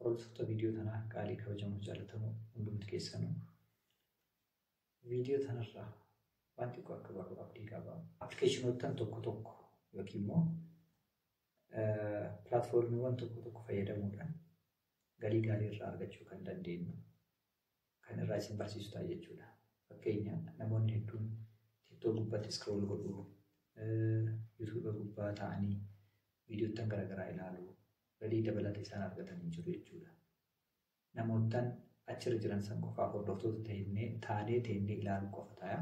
Hordoftoota viidiyoo tanaa qaalii kabajamoo jaallatamoo hundumti keessanuu viidiyoo tanarraa waan xiqqoo akka barru abdii qaba. Appilikeeshinoottan tokko tokko yookiin immoo pilaatfoormiiwwan tokko tokko fayyadamuudhaan galii gaarii irraa argachuu kan dandeenyu kan irraa isin barsiisu ta'a jechuudha. Fakkeenya namoonni hedduun TikTok gubbaatti scroll godhuu, YouTube gubbaa ta'anii viidiyoottan garaagaraa ilaaluu, galii dabalata isaan argatanii jiru jechuudha. Namoottan achirra jiran san qofaaf hordoftoota taanee teennee ilaaluu qofa ta'a.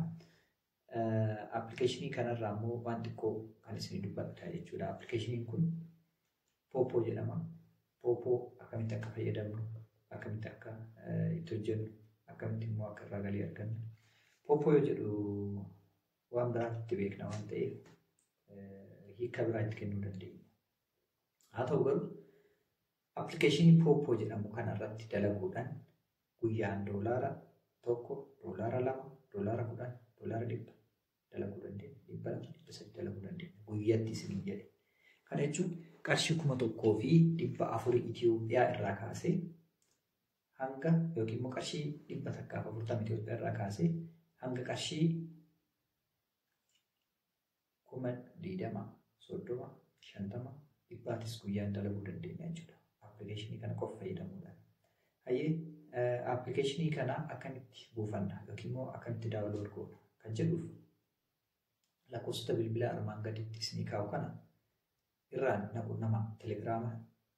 Appilikeeshinii kanarraa immoo waan xiqqoo kan isin dubbadhu ta'a jechuudha. Appilikeeshiniin kun Poppo jedhama. Poppo akkamitti akka fayyadamnu, akkamitti akka itti hojjennu, akkamitti immoo akka irraa galii argannu. Poppo yoo jedhu waan biraatti beekna waan ta'eef hiika biraa itti kennuu dandeenya. Haa ta'u garuu appilikeeshinii Poppo jedhamu kanarratti dalaguudhaan guyyaan $1, $2, $10, $100 dalaguu dandeenya. 200, 300 dalaguu dandeenya. Guyyatti isiniin jedhe. Kana jechuun qarshii 1400 Itoophiyaa irraa kaasee hanga yookiin immoo qarshii 140 Itoophiyaa irraa kaasee hanga qarshii 20,000, 30, 50, 100 guyyaan dalaguu dandeenya jechuudha. Appilikeeshinii kana qofa fayyadamuudhaan. Hayyee, appilikeeshinii kana akkamitti buufanna yookiin immoo akkamitti download goona kan jedhuuf lakkoofsota bilbilaa armaan gaditti isinii kaa'u kana irraan nama Telegiraama,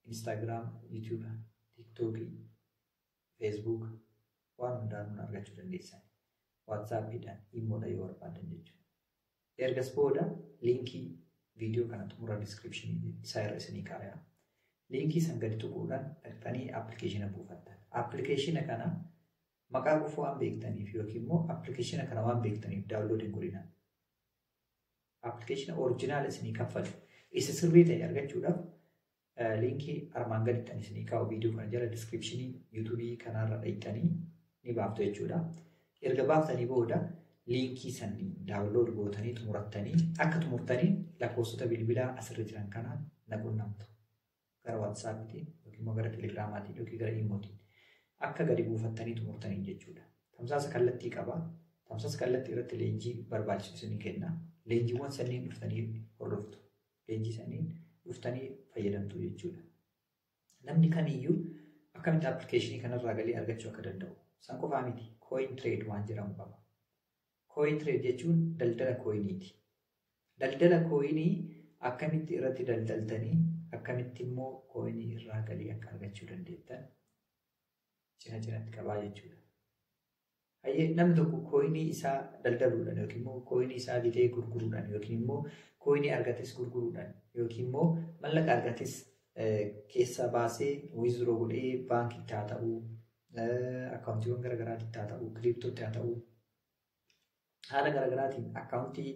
Instaagiraama, Yuutuuba, Tiiktookii, Feesbuuk waan hundaanuu argachuu dandeessan. Waatsaappiidhaan, Iimoodhaan yoo barbaadan jechuudha. Ergas booda liinkii viidiyoo kana xumura diskiripshinii isaa irra isinii kaaya. Liinkii san gadi tuquudhaan dhaqxanii appilikeeshina buufattan. Appilikeeshina kana maqaa qofa waan beektaniif yookiin immoo appilikeeshina kana waan beektaniif download hin godhinaa. Appilikeeshina original isinii kaffalu isa sirrii ta'e argachuudhaaf liinkii armaan gaditti ani isinii kaa'u viidiyoo kana jala diskiripshinii yuutuubii kanaarra dhaqxanii ni baaftu jechuudha. Erga baaftanii booda liinkii san download gootanii xumurattanii akka xumurtanii lakkoofsota bilbilaa asirra jiran kanaan na qunnamtu. Gara Waatsaappiitiin yookiin immoo gara Telegiraamaatiin yookiin gara Iimootiin akka gadi buufattanii xumurtanii jechuudha. Tamsaasa kallattii qaba. Tamsaasa kallattii irratti leenjii barbaachisu isinii kenna. Leenjiiwwan sanniin dhuftanii hordoftu. Leenjii sanniin dhuftanii fayyadamtu jechuudha. Namni kamiyyuu akkamitti appilikeeshinii kanarraa galii argachuu akka danda'u. San qofaa miti. Coin trade waan jedhamu qaba. Coin trade jechuun daldala kooyiniiti. Daldala kooyinii akkamitti irratti daldaltanii akkamitti immoo kooyinii irraa galii akka argachuu dandeettan cina cinatti qabaa jechuudha. Hayyee, namni tokko kooyinii isaa daldaluudhaan yookiin immoo kooyinii isaa bitee gurguruudhaan yookiin immoo kooyinii argates gurguruudhaan yookiin immoo mallaqa argates keessaa baasee withdraw godhee baankiitti haa ta'uu, akkaawuntiiwwan garaagaraatti haa ta'uu, kiriiptootti haa ta'uu, haala garaagaraatiin akkaawuntii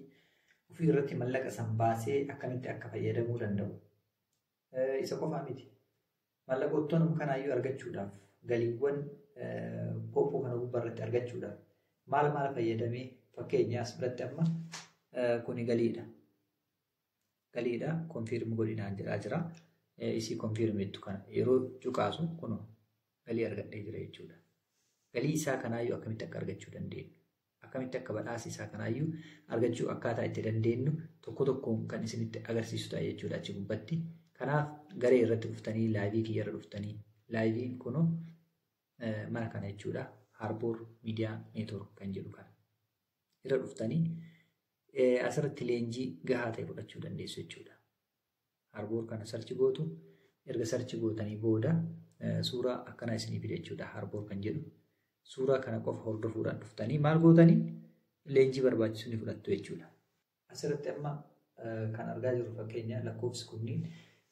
ofii irratti mallaqa san baasee akkamitti akka fayyadamuu danda'u. Isa qofaa miti. Mallaqoottan kanaayyuu argachuudhaaf galiiwwan Poppo kana gubbaa irratti argachuudhaaf maal maal fayyadamee, fakkeenya as biratti amma kuni galiidha. Galiidha, confirm godhinaan jedhaa jira. Isii confirm jettu kana yeroo cuqaasu kun galii argadhee jira jechuudha. Galii isaa kanaayyuu akkamitti akka argachuu dandeenyu, akkamitti akka badhaasa isaa kanaayyuu argachuu akkaataa itti dandeenyu tokko tokkoon kan isinitti agarsiisu ta'a jechuudha achi gubbatti. Kanaaf garee irratti dhuftanii, live kiyyarra dhuftanii, laayivii kunoo mana kana jechuudha. Harbour Media Network kan jedhu kana. Irra dhuftanii asirratti leenjii gahaa ta'e fudhachuu dandeessu jechuudha. Harbour kana search gootu, erga search gootanii booda suuraa akkanaa isinii fida jechuudha. Harbour kan jedhu. Suuraa kana qofa hordofuudhaan dhuftanii maal gootanii leenjii barbaachisu ni fudhattu jechuudha. Asirratti amma kan argaa jirru fakkeenya lakkoofsi kunniin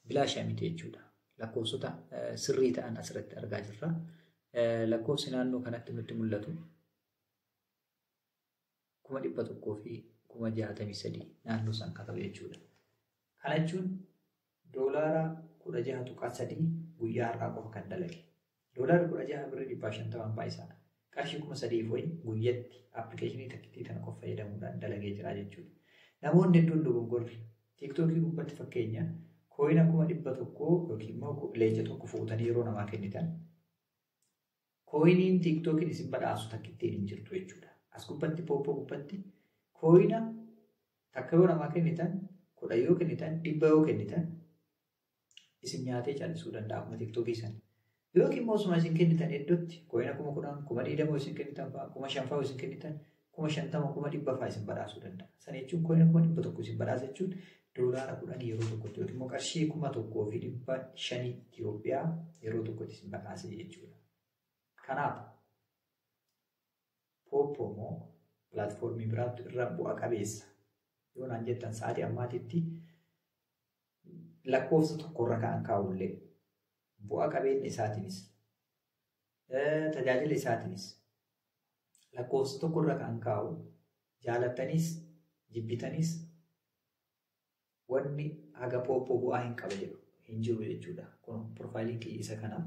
bilaashaa miti jechuudha. Lakkoofsota sirrii ta'an asirratti argaa jirra. Lakkoofsi naannoo kanatti nutti mul'atu 163,000 naannoo san kan ta'u jechuudha. Kana jechuun $16.3 guyyaa har'aa qofa kan dalage. $16 birrii 150 baay'isaa. Qarshii 3,000 wayi guyyatti appilikeeshinii takkittii tana qofa fayyadamuudhaan dalagee jira jechuudha. Namoonni hedduun dogongorri Tiiktookii gubbatti fakkeenya Coin 100,000 yookiin immoo leenca tokko fuutanii yeroo namaa kennitan coiniin TikTokiin isin badhaasu takka ittiin hin jirtu jechuudha. As gubbatti Poppo gubbatti coina takka yoo namaa kennitan, 10 yoo kennitan, 100 yoo kennitan isin nyaatee callisuu danda'a akkuma TikTokii sana. Yookiin immoo osuma isin kennitan iddootti coina 10,000, 20,000 isin kennitan fa'aa, 5,000 fa'aa isin kennitan, 50,000, 100,000 fa'aa isin badhaasuu danda'a. Sana jechuun coina 100,000 isin badhaasa jechuun $10 yeroo tokkotti yookiin immoo qarshii 1,500 Itoophiyaa yeroo tokkotti isin badhaase jechuudha. Kanaaf Poppo immoo platformii biraatti irra bu'a qabeessa yoo naan jettan sa'aatii ammaatitti lakkoofsa tokkorra kan kaa'ullee bu'a qabeenya isaatiinis tajaajila isaatiinis lakkoofsa tokkorra kan kaa'u jaalattanis jibbitanis wanni haga Poppo bu'aa hin qaba jedhu hin jiru jechuudha. Kun profileiin kiyya isa kana.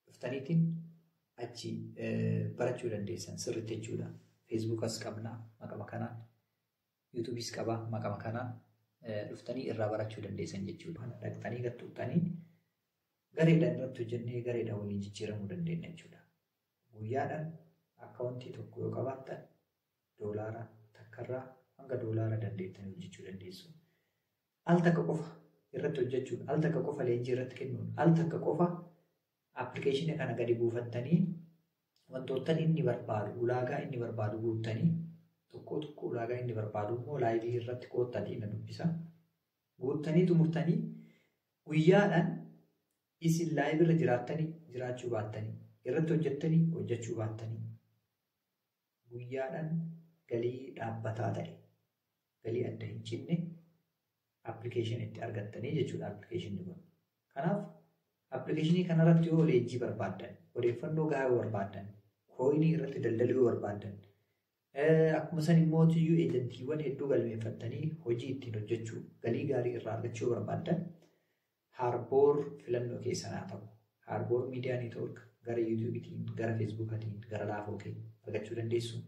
Dhuftaniitiin achi barachuu dandeessan sirriitti jechuudha. Facebookas qabna maqama kanaan, YouTubeis qaba maqama kanaan dhuftanii irraa barachuu dandeessan jechuudha. Dhaqxanii gad tuqxanii gareedhaan irratti hojjennee gareedhaan waliin jijjiiramuu dandeenya jechuudha. Guyyaadhaan accountii tokko yoo qabaattan $1rraa hanga doolaara dandeettanii hojjechuu dandeessu. Al takka qofa irratti hojjechuun, al takka qofa leenjii irratti kennuun, al takka qofa applicationii kana gadi buufattanii wantoota inni barbaadu, ulaagaa inni barbaadu guuttanii tokko tokko ulaagaa inni barbaadu immoo liveii irratti koottatii na dubbisa. Guuttanii xumurtanii guyyaadhaan isin live irra jiraattanii jiraachuu baattanii irratti hojjettanii hojjechuu baattanii guyyaadhaan galii dhaabbataa ta'e galii adda hin cinne applicationii itti argattanii jechuudha applicationni kun. Kanaaf applicationii kanarratti yoo leenjii barbaaddan, odeeffannoo gahaa yoo barbaaddan, coinii irratti daldaluu yoo barbaaddan, akkuma san immoo tiyyuu agentiiwwan hedduu galmeeffattanii hojii ittiin hojjechuu galii gaarii irraa argachuu yoo barbaaddan Harboor filannoo keessan haa ta'u. Harboor Media Network gara YouTubeiitiin, gara Facebookaatiin, gara laafoo keenya argachuu dandeessu.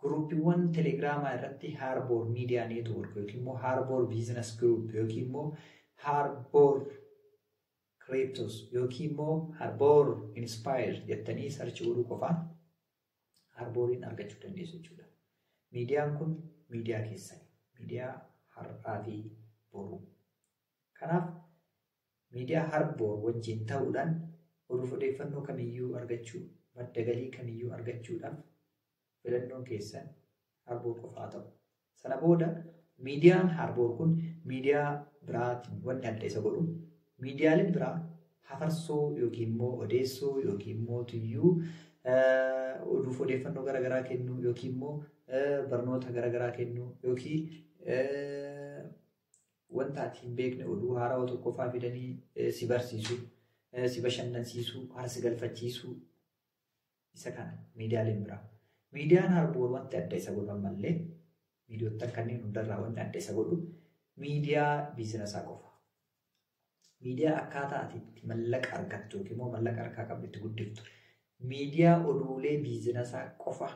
Groupiiwwan Telegramaa irratti Harboor Media Network yookiin immoo Harboor Business Group yookiin immoo Harboor Cryptos yookiin immoo Harboor Inspire jettanii search godhuu qofaan Harbooriin argachuu dandeessu jechuudha. Miidiyaan kun miidiyaa keessani. Miidiyaa har'aa fi boruu. Kanaaf miidiyaa Harboor wajjin ta'uudhaan oduuf odeeffannoo kamiyyuu argachuu, madda galii kamiyyuu argachuudhaaf filannoon keessan Harboor qofaa ta'u. Sana booda miidiyaan Harboor kun miidiyaa biraatiin wanni adda isa godhu miidiyaaleen biraa hafarsoo yookiin immoo odeessoo yookiin immoo tuyyuu oduuf odeeffannoo garaagaraa kennuu yookiin immoo barnoota garaagaraa kennuu yookiin wanta ati hin beekne oduu haarawaa tokko fa'aa fidanii si barsiisuu, si bashannansiisuu, haara si galfachiisuu isa kana miidiyaaleen biraa. Miidiyaan Harboor wanti adda isa godhu ammallee miidiyoota kanneen hundarraa wanti adda isa godhu miidiyaa businessaa qofa. Miidiyaa akkaataa ati itti mallaqa argattu yookiin immoo mallaqa harkaa qabdu itti guddiftu. Miidiyaa oduulee businessaa qofa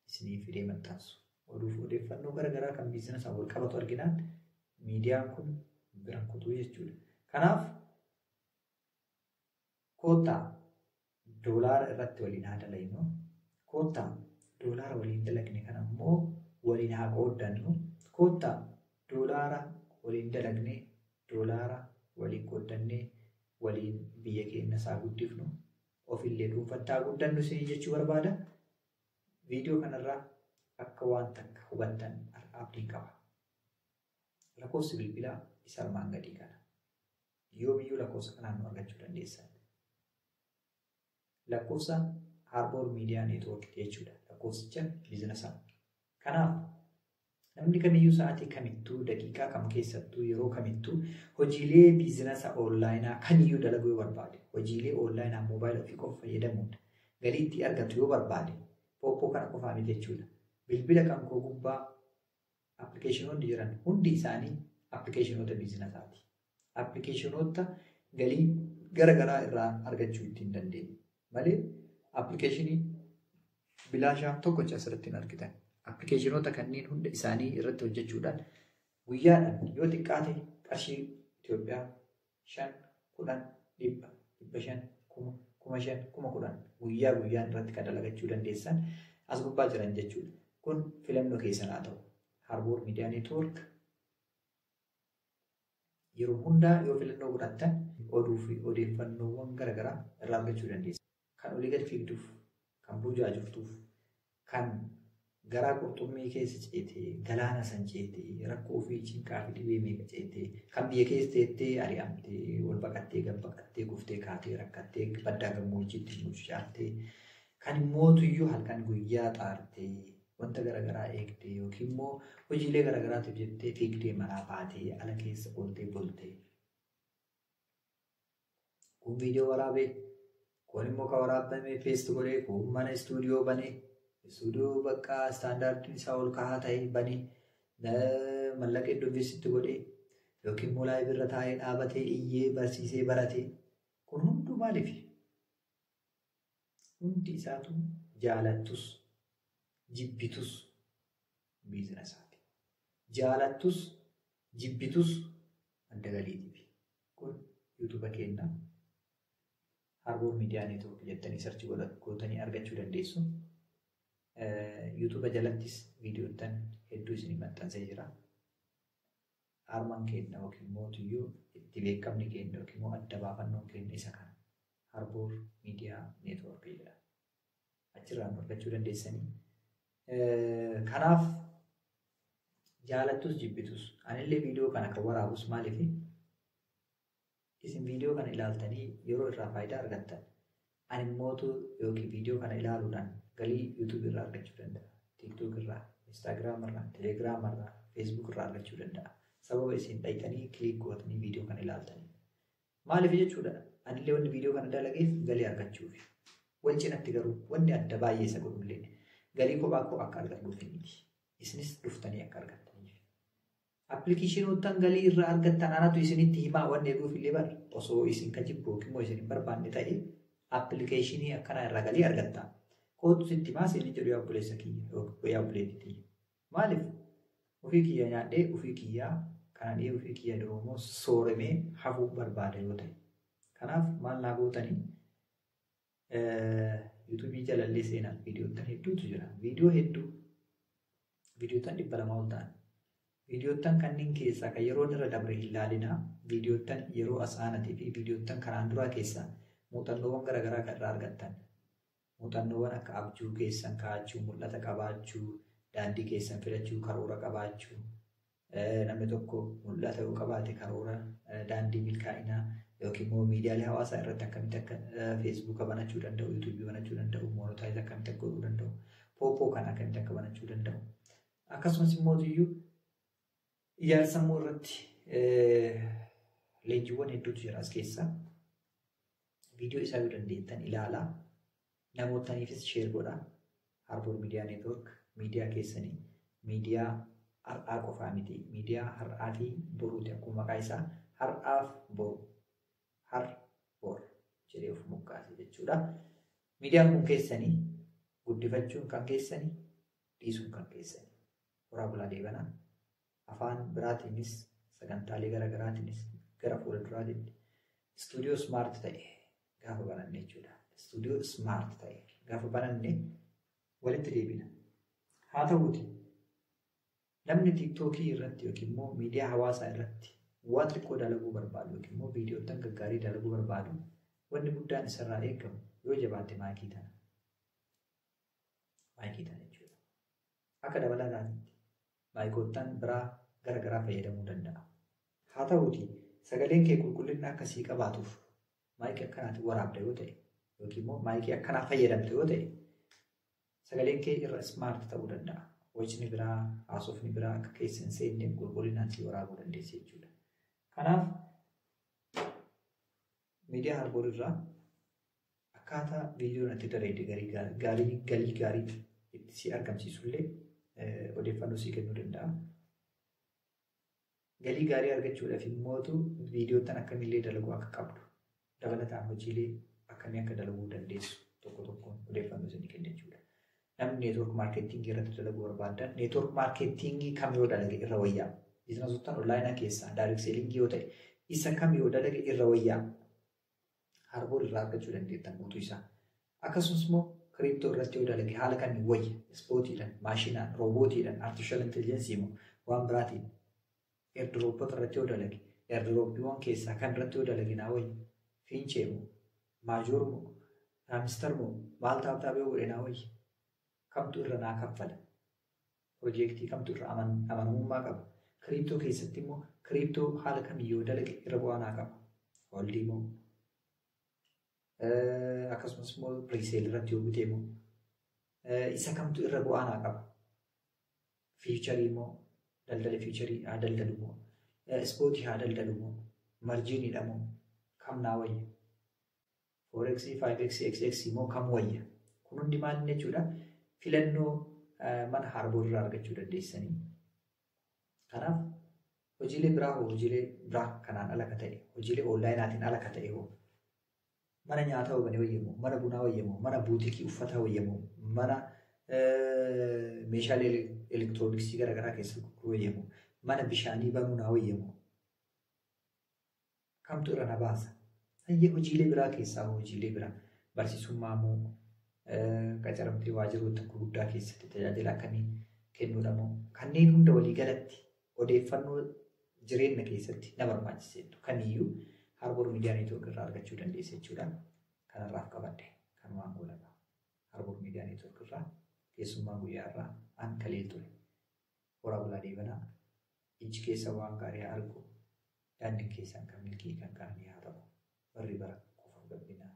isinii fidee maxxansu. Oduuf odeeffannoo garaagaraa kan businessaan wal qabatu arginaan miidiyaan kun biraan kutuu jechuudha. Kanaaf koottaa doolaara irratti waliin haa dalagnu. Koottaa doolaara waliin dalagne kana immoo waliin haa qooddannu. Koottaa doolaara waliin dalagne doolaara waliin qooddannee waliin biyya keenya isaa guddifnu ofillee dhuunfatti haa guddannu isinii jechuu barbaada. Viidiyoo kanarraa akka waan takka hubattan abdiin qaba. Lakkoofsi bilbilaa isa armaan gadii kana. Yoomiyyuu lakkoofsa kanaan nu argachuu dandeessan. Lakkoofsa Harboor Media Network jechuudha. Lakkoofsicha businessaa. Kanaaf namni kamiyyuu sa'aatii kamittuu, daqiiqaa kam keessattuu, yeroo kamittuu hojiilee businessa onlineaa kamiyyuu dalaguu yoo barbaade, hojiilee onlineaa moobaayila ofii qofa fayyadamuun galii itti argatu yoo barbaade, Poppo kana qofaa miti jechuudha. Bilbila kan koo gubbaa applicationoonni jiran hundi isaanii applicationoota businessaati. Applicationoota galii gara garaa irraa argachuu ittiin dandeenyu malee applicationii bilaashaa tokkocha asirratti hin argitan. Applicationoota kanneen hunda isaanii irratti hojjechuudhaan guyyaadhaan yoo xiqqaate qarshii Itoophiyaa 5, 10, 100, 500, 1000, 5000, 10,000 guyyaa guyyaan irratti kan dalagachuu dandeessan as gubbaa jiran jechuudha. Kun filannoo keessan haa ta'u. Harbour Media Network yeroo hundaa yoo filannoo godhattan oduu fi odeeffannoowwan garaagaraa irraa argachuu dandeessan. Kan olii gad fiigduuf, kan burjaajoftuuf, kan garaa qurxummii keessa ceetee, galaana san ceetee, rakkoo fi cinqaa fi dhibee meeqa ceetee, kan biyya keessa teettee ari'amtee, wal baqattee, gad baqattee, kuftee kaatee, rakkattee, baddaa gammoojjiitti mucucaattee, kan immoo tuyyuu halkan guyyaa xaartee, wanta garaagaraa eegdee yookiin immoo hojiilee garaagaraatiif jettee fiigdee manaa baatee ala keessa ooltee bultee. Kun viidiyoo waraabee, kun immoo kan waraabame paste godhee, kun mana istuudiyoo banee, istuudiyoo bakka istaandaardiin isaa ol ka'aa ta'e banee, mallaqa iddoo invest godhee yookiin immoo live irra taa'ee dhaabatee iyyee barsiisee baratee kun hunduu maaliif? Hundi isaatu jaalattus jibbitus biizinasaati. Jaalattus jibbitus madda galiitiif. Kun yuutuuba keenya Harbour Media Network jettanii search gootanii argachuu dandeessu. Yuutuuba jalattis viidiyoottan hedduu isinii maxxansee jira. Armaan keenya yookiin immoo tuyyuu itti beekamni keenya yookiin immoo adda baafannoon keenya isa kana. Harbour Media Network jedha. Achirraan argachuu dandeessanii. Kanaaf jaalattus jibbitus anillee viidiyoo kana kan waraabus maaliif isin viidiyoo kana ilaaltanii yeroo irraa faayidaa argattan ani immootu yookiin viidiyoo kana ilaaluudhaan galii yuutuub irraa argachuu danda'a. TikTok irraa, Instagram irraa, Telegram irraa, Facebook irraa argachuu danda'a. Sababa isin dhayxanii click gootanii viidiyoo kana ilaaltanii. Maaliif jechuudha? Anillee wanni viidiyoo kana dalageef galii argachuufi. Wal cinatti garuu wanni adda baay'ee isa godhullee galii kophaa koo akka argadhuuf miti. Isinis dhuftanii akka argattaniif. Appilikeeshinoottan galii irraa argattan anatu isinitti himaa wanni hedduuf illee bari osoo isin ka jibbu yookiin immoo isin hin barbaanne ta'e appilikeeshinii akkanaa irraa galii argatta. Kootu sitti himaa isin jedhu yaa obboleessa kiyya yaa obboleettii tiyya. Maaliif? Ofii kiyya nyaadhee ofii kiyyaa kanadhee ofii kiyya doomoo sooremee hafuu barbaada yoo ta'e. Kanaaf maal naa gootanii yuutuubii jalallee seenaa viidiyoottan hedduutu jira. Viidiyoo hedduu viidiyoottan 200 ol ta'an. Viidiyoottan kanneen keessaa kan yeroo irra dabre hin laalinaa viidiyoottan yeroo as aanatee fi viidiyoottan kanaan duraa keessaa muuxannoowwan garaagaraa kan irraa argattan. Muuxannoowwan akka abjuu keessan kaa'achuu, mul'ata qabaachuu, daandii keessan filachuu, karoora qabaachuu, namni tokko mul'ata yoo qabaate karoora daandii milkaa'inaa yookiin immoo miidiyaalee hawaasaa irratti akkamitti akka feesbuuka banachuu danda'u, yuutuubii banachuu danda'u, monetize akkamitti akka godhuu danda'u, pooppoo kana akkamitti akka banachuu danda'u. Akkasumas immoo iyyuu ijaarsa sammuu irratti leenjiiwwan hedduutu jira as keessa. Viidiyoo isaa yoo dandeettan ilaalaa. Namootaniifis share godhaa. Harbour Media Network miidiyaa keessanii miidiyaa har'aa qofaa miti. Miidiyaa har'aa fi boruuti akkuma maqaa isaa har'aaf boru har bor jedhee of moggaase jechuudha. Miidiyaan kun keessanii guddifachuun kan keessanii dhiisuun kan keessanii. Horaa bulaa deebanaa. Afaan biraatiinis sagantaalee garaagaraatiinis gara fuulduraatti istuudiyoo smart ta'e gaafa bananne jechuudha. Istuudiyoo smart ta'e gaafa bananne walitti deebina. Haa ta'uuti namni tiiktookii irratti yookiin immoo miidiyaa hawaasaa irratti waa xiqqoo dalaguu barbaadu yookiin immoo viidiyoottan gaggaarii dalaguu barbaadu wanni guddaan isarraa eegamu yoo jabaatte maayikii tana. Maayikii tana jechuudha. Akka dabalataatti maayikoottan biraa garaagaraa fayyadamuu danda'a. Haa ta'uuti sagaleen kee qulqullina akkasii qabaatuuf maayikii akkanaatiin waraabda yoo ta'e yookiin immoo maayikii akkanaa fayyadamte yoo ta'e sagaleen kee irra smart ta'uu danda'a. Wacni biraa, haasofni biraa akka keessa hin seenne qulqullinaan si waraabuu dandeessi jechuudha. Kanaaf miidiyaa Harbour irraa akkaataa viidiyoon itti dalagne gaarii galii gaarii itti si argamsiisullee odeeffannoo si kennuu danda'a. Galii gaarii argachuudhaaf immootu viidiyoottan akkamiillee dalaguu akka qabdu dabalataan hojiilee akkamii akka dalaguu dandeessu tokko tokkoon odeeffannoo isinii kenna jechuudha. Namni network marketingii irratti dalaguu barbaadan network marketingii kam yoo dalage irra wayyaa. Biizinasootaan onlaayinaa keessaa direct sellingii yoo ta'e, Isa kam yoo dalage irra wayyaa? Harbour irraa argachuu dandeettan guutuu isaa. Akkasumas immoo crypto irratti yoo dalage haala kamiin wayya? Spotiidhaan, maashinaan, roobootiidhaan, artificial intelligence immoo waan biraatiin. Airdropota irratti yoo dalage, airdropiiwwan keessaa kan irratti yoo dalage naa wayya? Fiinchee moo, Maajoor moo, Hamster moo, maal tap tap yoo godhe naa wayya? Kamtu irra naa kaffala? Piroojeektii kamtu irra amanamummaa qaba? Crypto keessatti immoo crypto haala kamiin yoo dalage irra bu'aa naa qaba? Holdii moo, akkasumas immoo presale irratti yoo bitee moo, isa kamtu irra bu'aa naa qaba? Futurii moo, daldala futurii haa daldalu moo, spotii haa daldalu moo, marginiidha moo, kam naa wayya? Forexii, 5x, XX moo kam wayya? Kun hundi maal jechuudha? Filannoo mana Harbour irraa argachuu dandeessanii. Kanaaf hojiilee biraa hoo, hojiilee biraa kanaan ala ka ta'e, hojiilee onlineaatiin ala ka ta'e hoo, mana nyaataa hoo banee wayyamoo, mana bunaa wayyamoo, mana buutikii uffataa wayyamoo, mana meeshaalee elektirooniksii garaagaraa keessatti gurguruu wayyamoo, mana bishaanii banuu naa wayyamoo, kamtu irra na baasa? Hayyee, hojiilee biraa keessaa hoo, hojiilee biraa barsiisummaa moo, qacaramtee waajjiroota gurguddaa keessatti tajaajila akkamii kennuudha moo, kanneen hunda walii galatti odeeffannoo jireenya keessatti na barbaachiseettu kamiyyuu Harbour Media Network irraa argachuu dandeessa jechuudha. Kanarraaf qabadhe kan waan goolaba. Harbour Media Network irraa keessummaa guyyaa irraa an Kaliil ture. Horaa bulaa deebanaa, ijji keessa waan gaarii haa argu, daandiin keessan kan milkii kan qananii haa ta'u. Barri bara qofa gabbinaa.